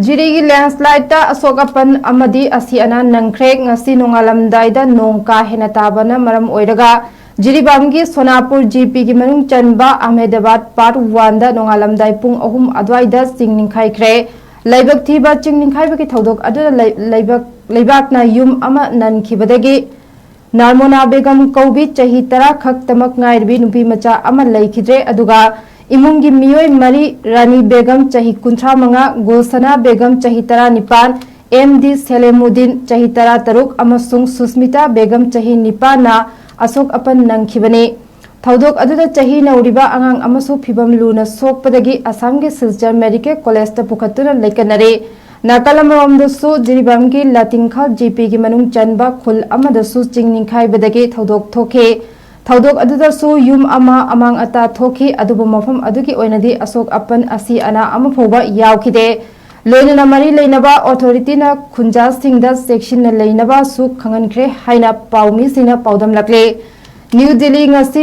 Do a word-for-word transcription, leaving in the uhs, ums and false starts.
ꯖꯤꯔꯤꯒꯤ ꯂꯦꯟꯁꯂꯥꯏꯗꯇ ꯑꯁꯣꯛ ꯑꯄꯟ ꯑꯃꯗꯤ ꯑꯁꯤ ꯑꯅꯥ ꯅꯪꯈ꯭ꯔꯦ꯫ ꯉꯁꯤ ꯅꯣꯡꯉꯥꯜꯂꯝꯗꯥꯏꯗ ꯅꯣꯡ ꯀꯥ ꯍꯦꯟꯅ ꯇꯥꯕꯅ ꯃꯔꯝ ꯑꯣꯏꯔꯒ ꯖꯤꯔꯤꯕꯥꯝꯒꯤ ꯁꯣꯅꯥꯄꯨꯔ ꯖꯤꯄꯤꯒꯤ ꯃꯅꯨꯡ ꯆꯟꯕ ꯑꯍꯃꯦꯗꯕꯥꯗ ꯄꯥꯔꯠ ꯋꯥꯟꯗ ꯅꯣꯡꯉꯥꯜꯂꯝꯗꯥꯏ ꯄꯨꯡ ꯑꯍꯨꯝ ꯑꯗꯨꯋꯥꯏꯗ ꯆꯤꯡ ꯅꯤꯡꯈꯥꯏꯈ꯭ꯔꯦ꯫ ꯂꯥꯏꯕꯛ ꯊꯤꯕ ꯆꯤꯡ ꯅꯤꯡꯈꯥꯏꯕꯒꯤ ꯊꯧꯗꯣꯛ ꯑꯗꯨꯗ ꯂꯩ-, ꯂꯩꯕꯥꯛ-, ꯂꯩꯕꯥꯛꯅ ꯌꯨꯝ ꯑꯃ ꯅꯟꯈꯤꯕꯗꯒꯤ ꯅꯥꯔꯃꯣꯅꯥ ꯕꯦꯒꯝ ꯀꯧꯕꯤ ꯆꯍꯤ ꯇꯔꯥ ꯈꯛꯇꯃꯛ ꯉꯥꯏꯔꯕꯤ ꯅꯨꯄꯤ ꯃꯆꯥ ꯑꯃ ꯂꯩꯈꯤꯗ꯭ꯔꯦ꯫ ꯑꯗꯨꯒ ꯏꯃꯨꯡꯒꯤ ꯃꯤꯑꯣꯏ ꯃꯔꯤ, ꯔꯥꯅꯤ ꯕꯦꯒꯝ ꯆꯍꯤ ꯀꯨꯟꯊ꯭ꯔꯥ ꯃꯉꯥ, ꯒꯨꯜꯁꯅꯥ ꯕꯦꯒꯝ ꯆꯍꯤ ꯇꯔꯥꯅꯤꯄꯥꯟ, ꯑꯦꯝ ꯗꯤ ꯁꯦꯂꯦꯃꯨꯗꯤꯟ ꯆꯍꯤ ꯇꯔꯥꯇꯔꯨꯛ ꯑꯃꯁꯨꯡ ꯁꯨꯁꯃꯤꯇꯥ ꯕꯦꯒꯝ ꯆꯍꯤ ꯅꯤꯄꯥꯟꯅ ꯑꯁꯣꯛ ꯑꯄꯟ ꯅꯪꯈꯤꯕꯅꯤ꯫ ꯊꯧꯗꯣꯛ ꯑꯗꯨꯗ ꯆꯍꯤ ꯅꯧꯔꯤꯕ ꯑꯉꯥꯡ ꯑꯃꯁꯨ ꯐꯤꯚꯝ ꯂꯨꯅ ꯁꯣꯛꯄꯗꯒꯤ ꯑꯁꯥꯝꯒꯤ ꯁꯤꯜꯆꯔ ꯃꯦꯗꯤꯀꯦꯜ ꯀꯣꯂꯦꯖꯇ ꯄꯨꯈꯠꯇꯨꯅ ꯂꯩꯀꯠꯅꯔꯤ꯫ ꯅꯥꯀꯜ ꯑꯃꯔꯣꯝꯗꯁꯨ ꯖꯤꯔꯤꯕꯥꯝꯒꯤ ꯂꯥꯇꯤꯡꯈꯥꯜ ꯖꯤꯄꯤꯒꯤ ꯃꯅꯨꯡ ꯆꯟꯕ ꯈꯨꯜ ꯑꯃꯗꯁꯨ ꯆꯤꯡ ꯅꯤꯡꯈꯥꯏꯕꯗꯒꯤ ꯊꯧꯗꯣꯛ ꯊꯣꯛꯈꯤ꯫ ꯊꯧꯗꯣꯛ ꯑꯗꯨꯗꯁꯨ ꯌꯨꯝ ꯑꯃ ꯑꯃꯥꯡ ꯑꯇꯥ ꯊꯣꯛꯈꯤ, ꯑꯗꯨꯕꯨ ꯃꯐꯝ ꯑꯗꯨꯒꯤ ꯑꯣꯏꯅꯗꯤ ꯑꯁꯣꯛ ꯑꯄꯟ ꯑꯁꯤ ꯑꯅꯥ ꯑꯃ ꯐꯥꯎꯕ ꯌꯥꯎꯈꯤꯗꯦ꯫ ꯂꯣꯏꯅꯅ ꯃꯔꯤ ꯂꯩꯅꯕ ꯑꯣꯊꯣꯔꯤꯇꯤꯅ ꯈꯨꯟꯖꯥꯁꯤꯡꯗ ꯆꯦꯛꯁꯤꯟꯅ ꯂꯩꯅꯕꯁꯨ ꯈꯪꯍꯟꯈ꯭ꯔꯦ ꯍꯥꯏꯅ ꯄꯥꯎꯃꯤꯁꯤꯡꯅ ꯄꯥꯎꯗꯝꯂꯛꯂꯤ꯫ ꯅ꯭ꯌꯨ ꯗꯤꯜꯂꯤ, ꯉꯁꯤ